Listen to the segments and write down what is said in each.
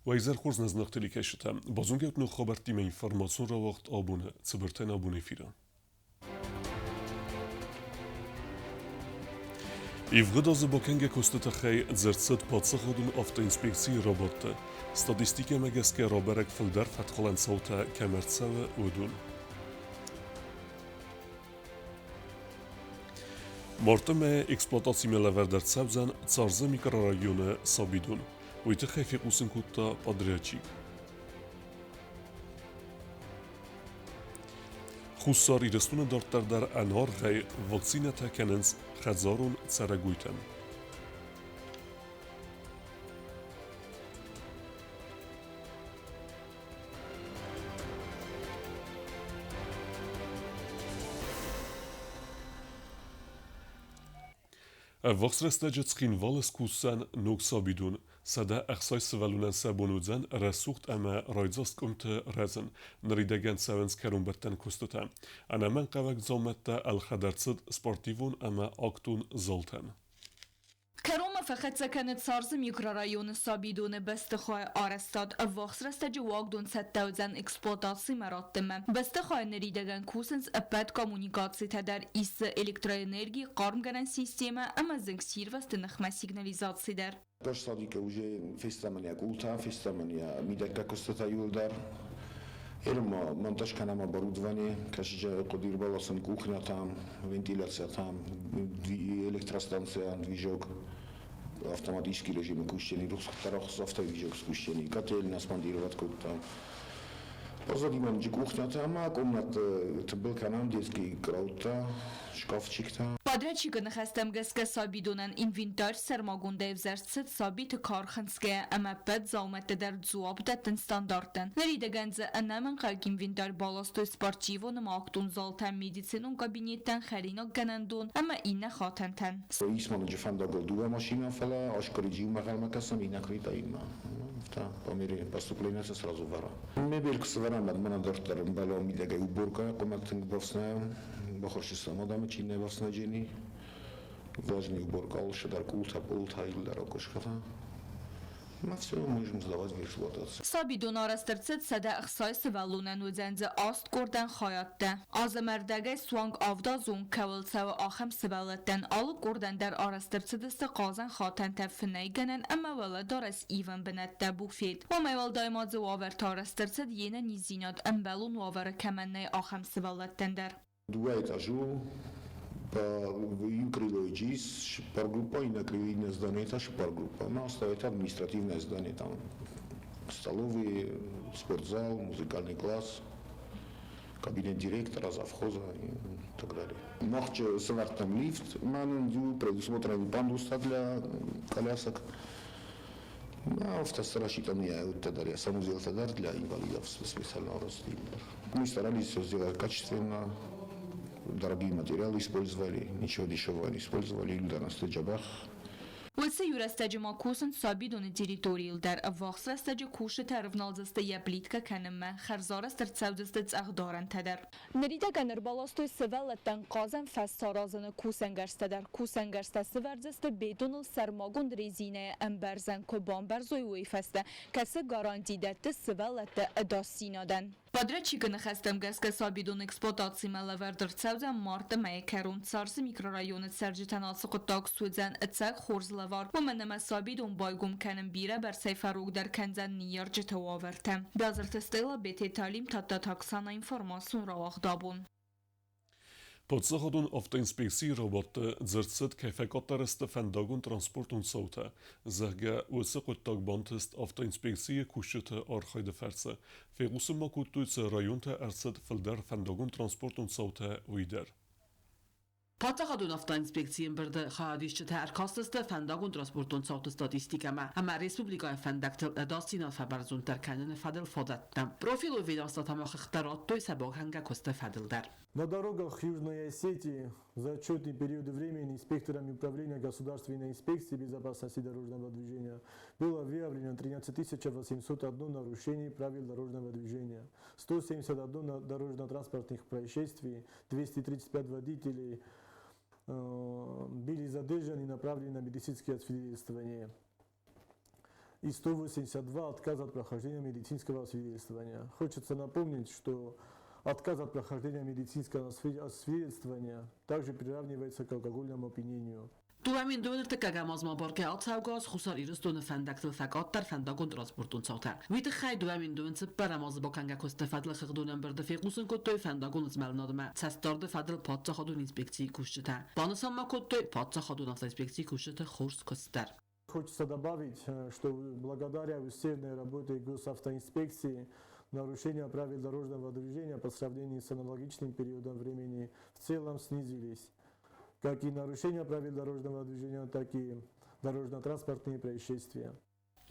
Уӕ изӕр хорз нӕ зынаргъ телекӕсджытӕ. Базонгӕ ног хабӕрттимӕ информацион рауагъд абоны цыбыртӕн абоны эфиры. Ивгъуыд азы бакӕнгӕ куысты тыххӕй дзырд цыд паддзахадон автоинспекцийы рабадты. Статистикӕмӕ гӕсгӕ рабӕрӕг фылдӕр фӕткхалӕн цаутӕ кӕм ӕрцӕуы, уыдон. Марты мӕйы эксплуатацимӕ лӕвӕрд ӕрцӕудзӕн Царзы микрорайоны сабидон. Уый тыххӕй фехъусын кодта подрядчик. Хуссар Ирыстоны дарддӕр дӕр ӕнӕаргъӕй вакцинӕтӕ кӕнынц хӕдзарон цӕрӕгойтӕн. Ӕввахс рӕстӕджы Цхинвалы скусдзӕн ног сабидон. 160 сывӕллонӕн сӕ бон уыдзӕн рӕсугъд ӕмӕ райдзаст къуымты рӕзын. Ныридӕгӕн цӕуынц кӕронбӕттӕн куыстытӕ. Ӕнӕмӕнгхъӕуӕг дзаумӕттӕ ӕлхӕд ӕрцыд спортивон ӕмӕ актон залтӕн. Кӕронмӕ фӕхӕццӕ кӕны Царзы микрорайоны сабидоны бӕстыхайы арӕзтад. Ӕввахс рӕстӕджы уагдон цӕттӕ уыдзӕн эксплуатацимӕ раттынмӕ. Бӕстыхайы ныридӕгӕн кусынц ӕппӕт коммуникацитӕ дӕр, ис дзы электроэнерги, хъармгӕнӕн системӕ ӕмӕ зынгсирвӕзты ныхмӕ сигнализаци дӕр. Садикы уже фестӕм йӕ къултӕ, фестӕм йӕ мидӕггаг куыстытӕ иуылдӕр. Ерма монтаж кӕнӕм оборудование, кӕсыджы хъуыди ӕрбаласын кухнятӕ, вентиляциятӕ, электростанция, движок, автоматический режимы кусджени, рухсхъуыддӕр афтӕ движок скусджени, котельня смонтировать кодта. Позади кухнятӕ ӕмӕ къомнӕтты тыбыл кӕнӕм детский кроваттӕ, шкафчиктӕ. Подрядчикы ныхӕстӕм гӕсгӕ сабидонӕн инвентарь сӕрмагондӕй ӕвзӕрст цыд сабиты кар хынцгӕйӕ ӕмӕ ӕппӕт дзаумӕттӕ дӕр дзуапп дӕттынц стандарттӕн. Ныридӕгӕн дзы ӕнӕмӕнгхъӕуӕг инвентарь баластой спортивон ӕмӕ актон залтӕм, медицинон кабинеттӕн, хӕринаггӕнӕндон ӕмӕ иннӕ хатӕнтӕн. Исманыджы фӕндагыл дыууӕ машинӕ, фӕлӕ аскъуыриджы иумӕ гъӕлмӕ кӕсӕм, иннӕ квитаимӕ. Афтӕ, по мере поступления сразу вӕра. Мебель куы сӕвӕрӕм, уӕд мӕнӕ дарддӕр ӕмбӕлон мидӕгӕй уборкӕ хъуамӕ тынг бафснайӕм. Бахуырсыстӕм адӕмы, чи нӕ бафснайджени. Влажный уборка алцыдӕр къултӕ, пъолтӕ, иуылдӕр акъуысгӕтӕ. Ӕмӕ все, можем сдавать в эксплуатацию. Сабидон арӕзт ӕрцыд 160 сывӕллонӕн уыдзӕн дзы аст къордӕн хайадтӕ. Азы ӕрдӕгӕй суанг авдазон кӕуыл цӕуы, ахӕм сывӕллӕттӕн алы къордӕн дӕр арӕзт ӕрцыдысты хъазӕн хатӕнтӕ, фынӕйгӕнӕн ӕмӕ уӕлӕдарӕс ивӕн бынӕттӕ, буфет. Уымӕй уӕлдай ма дзы уавӕртӕ арӕзт ӕрцыд йе нӕниздзинад ӕмбӕлон уавӕры кӕмӕн нӕй, ахӕм сывӕллӕттӕн дӕр. Дыууӕ этажы у. Иу крыло ис цыппар группа, иннӕ иннӕ здание та цыппар группа. Ӕмӕ остальное административное здание там столовые, спортзал, музыкальный класс, кабинет директора, завхоза и так далее. Мах сӕвӕрдтам лифт, мӕнӕн иу предусмотрен пандуста для колясок. Автосращитан я дӕр, я санузел дӕр для инвалидов специально росли. Мы старались все сделать качественно, дорогие материалы использовали, ничего дешевого не использовали, для нас джабах. Уыцы иу рӕстӕджы ма кусынц сабидоны территорийыл дӕр. Ӕввахс рӕстӕджы кусджытӕ ӕрывналдзысты йӕ плиткӕ кӕнынмӕ, хӕрзарӕзт ӕрцӕудзысты цъӕхдарӕнтӕ дӕр. Ныридӕгӕн ӕрбаластой сывӕллӕттӕн хъазӕн фӕз саразыны кусӕнгӕрзтӕ дӕр. Кусӕнгӕрзтӕ сывӕрдзысты бетоныл сӕрмагонд резинӕйы ӕмбӕрзӕн куы бамбӕрзой, уый фӕстӕ, кӕцы гаранти дӕтты сывӕллӕтты ӕдасдзинадӕн. Подрядчикы ныхӕстӕм гӕсгӕ сабидон эксплуатацимӕ лӕвӕрд ӕрцӕудзӕн марты мӕйы кӕрон. Царзы микрорайоны цӕрджытӕн ацы хъуыддаг суыдзӕн ӕцӕг хорз лӕвар, уымӕн ӕмӕ сабидон байгом кӕнын бирӕ бӕрцӕй фӕрогдӕр кӕндзӕн ныййарджыты уавӕртӕ. Бязырты Стелла, Бететы Алим, Тадтаты Оксана, информацион рауагъд абон. Паддзахадон автоинспекцийы рабадты дзырд цыд, кӕй фӕкъаддӕр сты фӕндагон-транспортон цаутӕ, зӕгъгӕ, уыцы хъуыддаг бантыст автоинспекцийы кусджыты архайды фӕрцы. Фехъусын ма кодтой, цы районтӕ ӕрцыд фылдӕр фӕндагон-транспортон цаутӕ, уый дӕр. Паддзахадон автоинспекцийы ӕмбырды хайадисджытӕ ӕркастысты фӕндагон-транспортон цауты статистикӕмӕ ӕмӕ республикӕйы фӕндӕгтыл ӕдасдзинад фӕбӕрзонддӕр кӕныны фӕдыл фадӕттӕм. Профилон ведомствотӕм хыгъдтӕ радтой сӕ бакӕнгӕ куысты фӕдыл дӕр. На дорогах Южной Осетии за отчетный период времени инспекторами Управления государственной инспекции безопасности дорожного движения было выявлено 13 801 нарушений правил дорожного движения, 171 дорожно-транспортных происшествий, 235 водителей были задержаны и направлены на медицинские освидетельствования. и 182 отказа от прохождения медицинского освидетельствования. Хочется напомнить, что отказ от прохождения медицинского освидетельствования также приравнивается к алкогольному опьянению. 2025 азмӕ бӕргӕ ацӕугӕ аз Хуссар Ирыстоны фӕндӕгтыл фӕкъаддӕр фӕндагон транспортон цаутӕ. Уый тыххӕй 2024 азы бакӕнгӕ куысты фӕдыл хыгъдон ӕмбырды фехъусын кодтой фӕндагон змӕлынадмӕ цӕстдарды фӕдыл паддзахадон инспекцийы кусджытӕ. Банысан ма кодтой паддзахадон автоинспекцийы кусджыты хорз куыст дӕр. Хочется добавить, что благодаря усердной работе госавтоинспекции нарушения правил дорожного движения по сравнению с аналогичным периодом времени в целом снизились. Как и нарушения правил дорожного движения, так и дорожно-транспортные происшествия.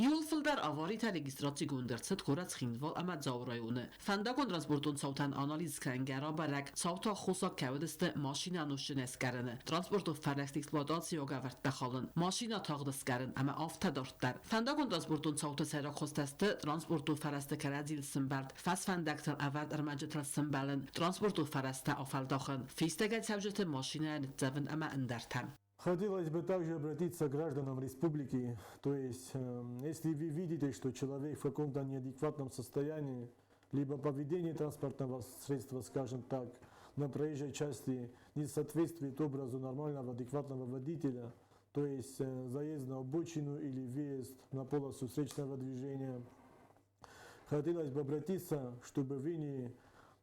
Иууыл фылдӕр аваритӕ регистрацигонд ӕрцыд горӕт Цхинвал ӕмӕ Дзауы районы. Фӕндагон транспортон цаутӕн анализ кӕнгӕ рабӕрӕг, цауты аххосаг кӕй уыдысты машинӕ нозтджынӕй скъӕрыны, транспортон фӕрӕзты эксплуатацийы уагӕвӕрдтӕ халын, машинӕ тагъд скъӕрын ӕмӕ афтӕ дарддӕр. Фӕндагон транспортон цауты сӕйраг хуызтӕ сты транспортон фӕрӕзты кӕрӕдзийыл сымбӕлд, фӕсфӕндӕгтыл ӕвӕрд ӕрмӕджытыл сымбӕлын, транспортон фӕрӕзтӕ афӕлдахын, фистӕгӕй цӕуджыты машинӕйӕ ныццӕвын ӕмӕ ӕндӕртӕ. Хотелось бы также обратиться к гражданам республики, то есть, если вы видите, что человек в каком-то неадекватном состоянии, либо поведение транспортного средства, скажем так, на проезжей части не соответствует образу нормального, адекватного водителя, то есть заезд на обочину или въезд на полосу встречного движения, хотелось бы обратиться, чтобы вы не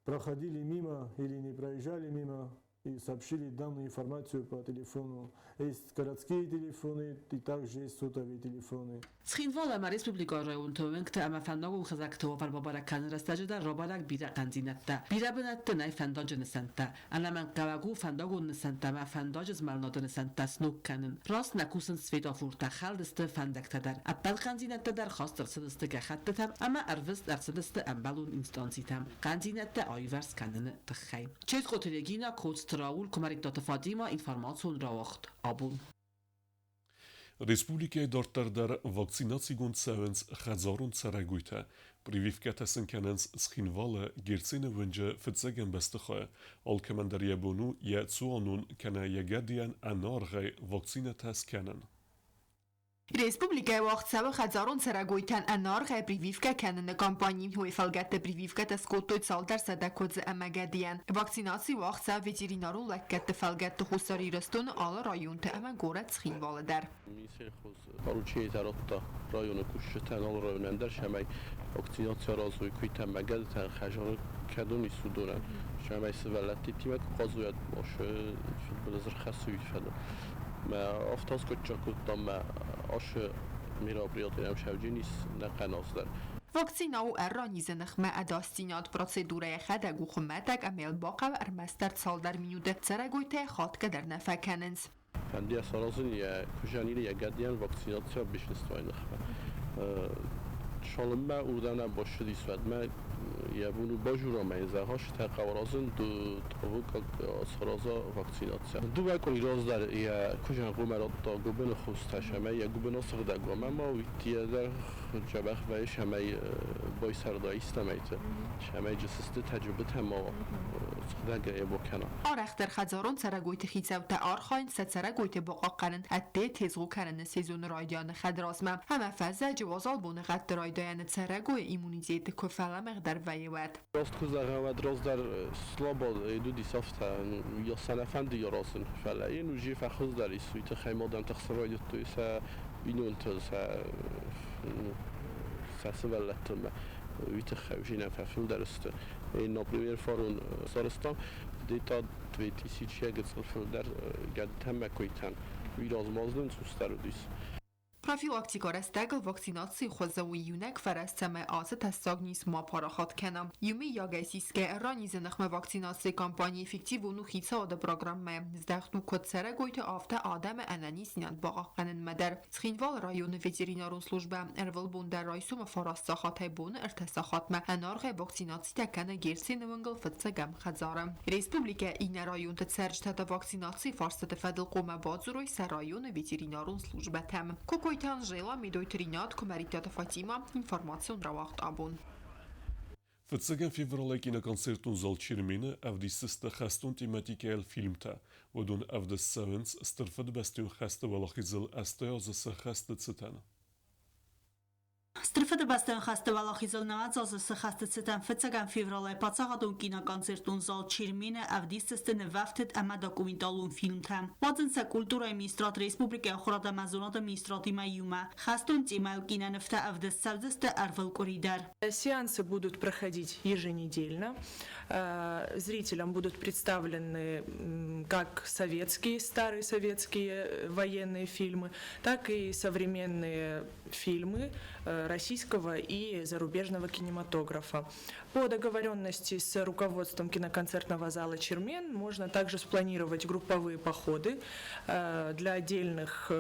проходили мимо или не проезжали мимо и сообщили данную информацию по телефону. Есть городские телефоны и также есть сотовые телефоны. Цхинвал ӕмӕ республикӕйы районты уынгты ӕмӕ фӕндагон хызӕгты уавӕр бабӕрӕг кӕныны рӕстӕджы дӕр рабӕрӕг бирӕ хъӕндзинӕдтӕ. Бирӕ бынӕтты нӕй фӕндаджы нысӕнттӕ. Ӕнӕмӕнгхъӕуӕг у фӕндагон нысӕнттӕ ӕмӕ фӕндаджы змӕлынады нысӕнттӕ сног кӕнын. Раст нӕ кусынц светофортӕ, хӕлд сты фӕндӕгтӕ дӕр. Ӕппӕт хъӕндзинӕдтӕ дӕр хаст ӕрцыдысты гӕххӕттытӕм ӕмӕ ӕрвыст ӕрцыдысты ӕмбӕлон инстанцитӕм хъӕндзинӕдтӕ аиуварс кӕныны тыххӕй. Ческъоты Регина, Коцты Рауль, Куымӕридтаты Фатимӕ, информацион рауагъд Абон. Республикӕйы дарддӕр дӕр вакцинацигонд цӕуынц хӕдзарон цӕрӕгойтӕ. Прививкӕтӕ сын кӕнынц Цхинвалы, Герцены уынджы фыццӕгӕм бӕстыхайы. Алкӕмӕн дӕр йӕ бон у йӕ цуанон кӕнӕ йӕ гӕдыйӕн ӕнӕаргъӕй вакцинӕтӕ скӕнын. Республикӕйы уагъд цӕуы хӕдзарон цӕрӕгойтӕн ӕнӕаргъӕй прививкӕ кӕныны кампани. Уый фӕлгӕтты прививкӕтӕ скодтой цалдӕр сӕдӕ куыдзы ӕмӕ гӕдыйӕн. Вакцинаци уагъд цӕуы ветеринарон лӕггӕдты фӕлгӕтты Хуссар Ирыстоны алы районты ӕмӕ горӕт Цхинвалы дӕр. Минсельхоз поручение радта районы кусджытӕн алы районӕн дӕр, цӕмӕй вакцинаци аразой куыйтӕ ӕмӕ гӕдытӕн хӕзары кӕдон ис, уыдонӕн, цӕмӕй сывӕллӕттимӕ куы хъазой, фыдбылыз ӕрхӕссы фӕдыл. Мӕ афтӕ аскъуыддзаг кодтам мӕ ашы мероприятийӕн сӕвджын ис нӕ хъӕназ дӕр. Вакцинӕ у ӕрра низы ныхмӕ ӕдасдзинад. Процедурӕ йӕхӕдӕг у хуымӕтӕг ӕмӕ йыл бахъӕуы ӕрмӕстдӕр цалдӕр минуты. Цӕрӕгойтӕ йӕ хатгӕ дӕр нӕ фӕкӕнынц. Фӕнды йӕ саразын йӕ куызӕн или йӕ гӕдыйӕн вакцинацийӕ бешенствойы ныхмӕ. Цалынмӕ уырдӕм нӕ бассыдис, уӕдмӕ йӕ бон у базура ӕмӕ йын зӕгъа, цытӕ хъӕуы аразын, хъӕуы сараза вакцинаци. Дыууӕ къуыри раздӕр йӕ куызӕн хъуамӕ радта гуыбыны хостӕ, цӕмӕй йӕ гуыбын асыгъдӕг уа ӕмӕ ма уый дӕр дзӕбӕх вӕййы, цӕмӕй байсӕрда истӕмӕйты, цӕмӕй джысысты тӕджыбытӕ ма сыгъдӕгӕй бакӕна. Арӕхдӕр хӕдзарон цӕрӕгойты хицӕуттӕ архайынц сӕ цӕрӕгойты бахъахъхъӕнын ӕдде тезгъо кӕныны сезоны райдианы хӕдразмӕ. Ӕмӕ фӕззӕджы уазал боныгъӕдты райдайӕны цӕрӕгойы иммунитеты куы фӕлӕмӕгъдӕр вӕййы, уӕд. Раст куы зӕгъӕм, уӕд раздӕр слабо уыдис афтӕ, йӕ сӕ нӕ фӕнды аразын, фӕлӕ йын уже фӕхуыздӕр ис, уый тыххӕй ма адӕм тыхсын райдыдтой сӕ бинонтыл, сӕ сывӕллӕттыл. Уый тыххӕй уже нӕ фӕфылдӕр сты. Например, фарон сарӕзтам где-то 2000 гыццыл фылдӕр гӕдытӕ мӕ куыйтӕн. Уый размӕ нын цъусдӕр уыдис. Профилактикон рӕстӕгыл вакцинацийы хуызы у иунӕг фӕрӕз, цӕмӕй ацы тӕссаг низ ма парахат кӕна. Иумӕйагӕй сисгӕ ӕрра низы ныхмӕ вакцинацийы кампани эффективон у хицауады программӕ. Здӕхт у куыд цӕрӕгойты, афтӕ адӕмы ӕнӕниздзинад бахъахъхъӕнынмӕ дӕр. Цхинвалы районы ветеринарон службӕ ӕрвылбон дӕр райсомы 9 сахатӕй боны 3 сахатмӕ ӕнӕаргъӕй вакцинацитӕ кӕны Герцены уынгыл фыццӕгӕм хӕдзары. Республикӕйы иннӕ районты цӕрджытӕ та вакцинацийы фарстыты фӕдыл хъуамӕ бадзурой сӕ районы ветеринарон службӕтӕм. Кокойты Анжела, Медойты Ринат, Куымӕридтаты Фатима, информацион рауагъд Абон. Фыццӕгӕм февралы киноконцертон зал Чермен-ы ӕвдисдзысты хӕстон тематикӕйыл фильмтӕ. Уыдон ӕвдыст цӕуынц Стыр Фыдыбӕстӕйон хӕсты уӕлахизыл 80 азы сӕххӕсты цытӕн. Стыр Фыдыбӕстӕйон хӕсты уӕлахизыл 90 азы цы хӕсты цытӕн фыццӕгӕм февралӕй паддзахадон киноконцертон зал Чермен-ы ӕвдисдзысты нывӕфтыд ӕмӕ документалон фильмтӕ. Уадзынц сӕ культурӕйы министрад республикӕйы ахуырад ӕмӕ зонады министрадимӕ иумӕ. Хӕстон темӕйыл кинонывтӕ ӕвдыст цӕудзысты ӕрвылкъуыри дӕр. Сеансы будут проходить еженедельно. Зрителям будут представлены как советские, старые советские военные фильмы, так и современные фильмы российского и зарубежного кинематографа. По договоренности с руководством киноконцертного зала «Чермен» можно также спланировать групповые походы для отдельных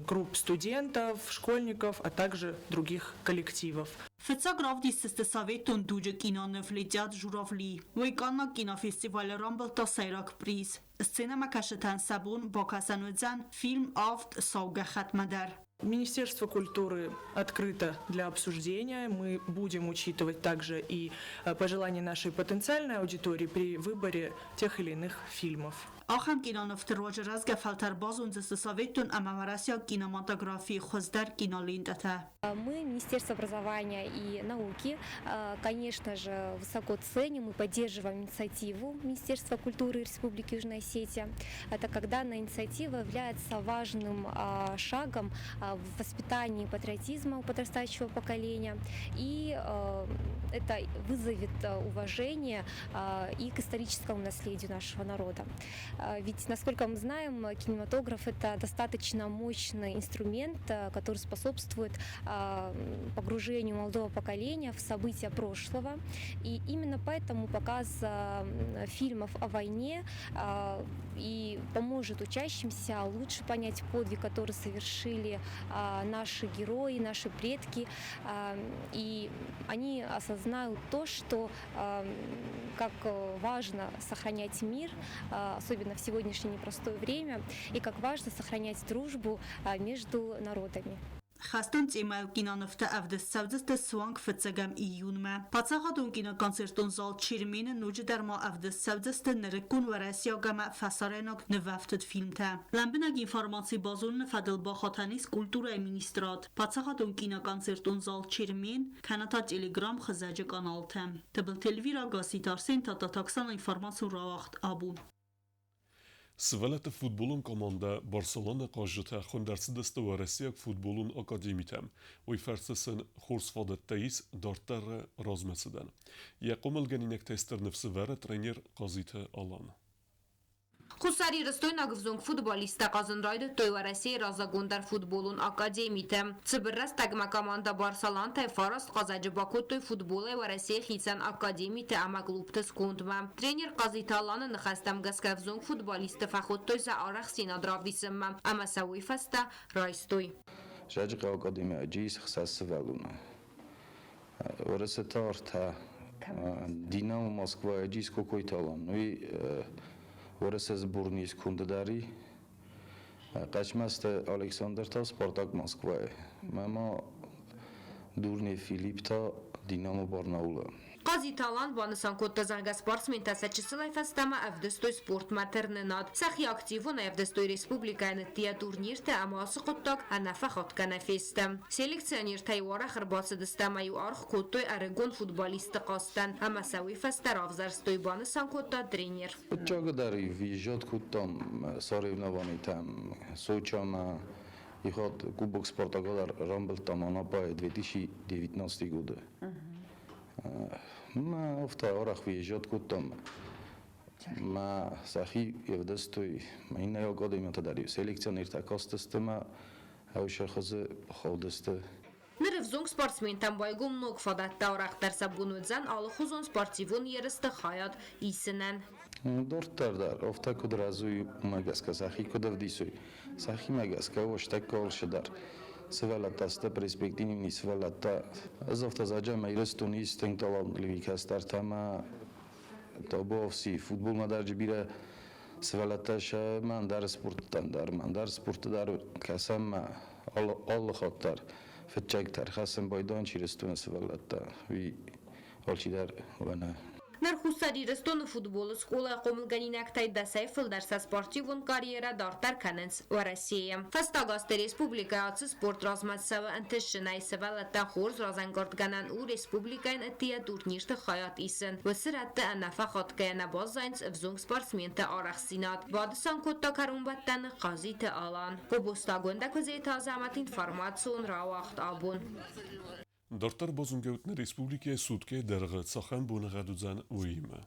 групп студентов, школьников, а также других коллективов. Фыццаг равдисдзысты советон дуджы киноныв «Летят журавли». Уый къаннӕг кинофестивалы рамбылдта сӕйраг приз. Сценӕмӕкӕсджытӕн сӕ бон бакӕсӕн уыдзӕн фильм «Авд сау гӕххӕтмӕ» дӕр. Министерство культуры открыто для обсуждения. Мы будем учитывать также и пожелания нашей потенциальной аудитории при выборе тех или иных фильмов. Ахӕм кинонывты руаджы рӕзгӕ фӕлтӕр базондзысты советон ӕмӕ уӕрӕсейаг кинематографийы хуыздӕр кинолентӕтӕ. Мы, Министерство образования и науки, конечно же, высоко ценим и поддерживаем инициативу Министерства культуры Республики Южная Осетия, так как данная инициатива является важным шагом в воспитании патриотизма у подрастающего поколения, и это вызовет уважение и к историческому наследию нашего народа. Ведь, насколько мы знаем, кинематограф – это достаточно мощный инструмент, который способствует погружению молодого поколения в события прошлого. И именно поэтому показ фильмов о войне и поможет учащимся лучше понять подвиг, который совершили наши герои, наши предки. И они осознают то, что как важно сохранять мир, особенно в сегодняшнее непростое время, и как важно сохранять дружбу между народами. Хӕстон темӕйыл кинонывтӕ ӕвдыст цӕудзысты суанг фыццӕгӕм июнмӕ. Паддзахадон киноконцертон зал Чермен-ы ноджыдӕр ма ӕвдыст цӕудзысты нырыккон уӕрӕсейаг ӕмӕ фӕсарӕйнаг нывӕфтыд фильмтӕ. Лӕмбынӕг информаци базоныны фӕдыл бахатӕн ис культурӕйы министрад, паддзахадон киноконцертон зал Чермен, кӕнӕ та Телеграм-хызӕджы каналтӕм. Тыбылты Эльвира, Гасситы Арсен, Тататаксан информацион рауагъд абон. Сывӕллӕтты футболон командӕ Барселона хъазджытӕ хуынд ӕрцыдысты уӕрӕсейаг футболон академитӕм. Уый фӕрцы сын хорз фадӕттӕ ис дарддӕры размӕцыдӕн. Йӕ хъомылгӕнинӕгтӕй стыр ныфс ӕвӕры тренер Хъазиты Алан. Хуссарирыстойнаг ӕвзонг футболисттӕ хъазын райдыдтой Уӕрӕсейы раззагондӕр футболон академиты. Цыбыр рӕстӕгмӕ командӕ Барсалантӕй фараст хъазӕджы бакодтой футболӕй Уӕрӕсейы хицӕн академиты ӕмӕ клубты скондмӕ. Тренер Хъазиты Аланы ныхӕстӕм гӕсгӕ ӕвзонг футболистты фӕхуыдтой сӕ арӕхстдзинад равдисынмӕ ӕмӕ сӕ уый фӕстӕ райстой. Зӕджыхъӕуы академийы ис 6 сывӕллоны. Уӕрӕсе та ӕртӕ. Динамо Москвайы ис Кокойты Алан. Уый Уӕрӕсе сборный сконды дӕр и. Хъӕцмӕзты Александр та Спартак Москвайы. Мӕ ма Дурнев Филипп та Динамо Барнаулы. Хъазиты Алан банысан кодта, зӕгъгӕ, спортсментӕ сӕ чысылӕй фӕстӕмӕ ӕвдыстой спортмӕ тырнынад. Сӕхи активонӕй ӕвдыстой республикӕйы ныттийӕ турниртӕ ӕмӕ ацы хъуыддаг ӕнӕфӕхатгӕ нӕ фесты. Селекционертӕ-иу арӕх ӕрбацыдысты ӕмӕ-иу аргъ кодтой ӕрыгон футболистты хъазтӕн ӕмӕ сӕ уый фӕстӕ равзӕрстой, банысан кодта тренер. Фыццагыдӕр въезжать кодтам соревнованийтӕм Сочамӕ, ихат Кубок Спартака дӕр рамбылдтам Анапайы 2019 годы. Мӕ афтӕ арӕх въезжать кодтам. Мӕ сӕхи ӕвдыстой мӕ иннӕ академиятӕ дӕр селекционертӕ кастысты мӕ ӕвсӕхызы хаудысты. Ныр ӕвзонг спортсментӕн байгом ног фадӕттӕ, арӕхдӕр сӕ бон уыдзӕн алыхуызон спортивон ерысты хайад исынӕн. Дарддӕр дӕр афтӕ куыд рӕзой, уымӕ гӕсгӕ сӕхи куыд ӕвдисой, сӕхимӕ гӕсгӕ уӕстӕггӕ алцы дӕр. Сывӕллӕттӕ сты перспективный сывӕллӕттӕ. Ӕз афтӕ зӕгъӕм, Ирыстоны ис тынг талантливый кӕстӕртӕ ӕмӕ табуафси футболмӕ дӕр бирӕ сывӕллӕттӕ сӕ мӕ ӕндӕр спорттӕм дӕр, мӕ ӕндӕр спорты дӕр кӕсӕм мӕ алы хатт дӕр фыццӕгтӕ ӕрхӕцын байдайынц Ирыстоны сывӕллӕттӕ. Уый алчидӕр уӕнӕ. Ныр Хуссар Ирыстоны футболы скъолайы хъомылгӕнинӕгтӕй дӕсӕй фылдӕр сӕ спортивон карьерӕ дарддӕр кӕнынц Уӕрӕсейы. Фӕстаг азты республикӕйы ацы спорт размӕ цӕуы ӕнтыстджынӕй, сывӕллӕттӕ хорз разӕнгардгӕнӕн у республикӕйӕн ӕддейӕ турнирты хайад исын. Уыцы рӕтты ӕнӕфӕхатгӕйӕ нӕ баззайынц ӕвзонг спортсменты арӕхстдзинад, банысан кодта кӕронбӕттӕны Хъазиты Алан. Къобостагонд Куыдзеты Азӕмӕт информацион рауагъд абон. Дарддӕр базонгӕ нӕ республикӕйы суткӕйы дӕргъы цахӕм боныгъӕд уыдзӕн, уыимӕ.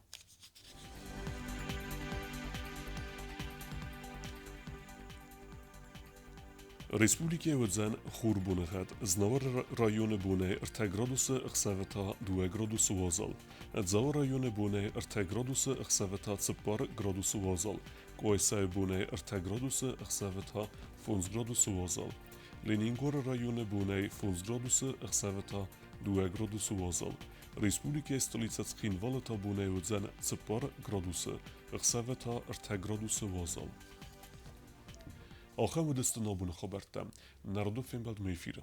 Республикӕйы уыдзӕн хур боныгъӕд. Знауыры районы бонӕй 3 градусы, ӕхсӕвы та 2 градусы уазал. Дзауы районы бонӕй 3 градусы, ӕхсӕвы та 4 градусы уазал. Къуайсайы бонӕй 3 градусы, ӕхсӕвы та 5 градусы уазал. Ленингоры районы бонӕй 5 градусы, ӕхсӕвы та 2 градусы уазал. Республикӕйы столицӕ Цхинвалы та бонӕй уыдзӕн 4 градусы, ӕхсӕвы та 3 градусы уазал. Ахӕм уыдысты нӕ абоны хабӕрттӕ. Народон фембӕлдмӕ эфиры.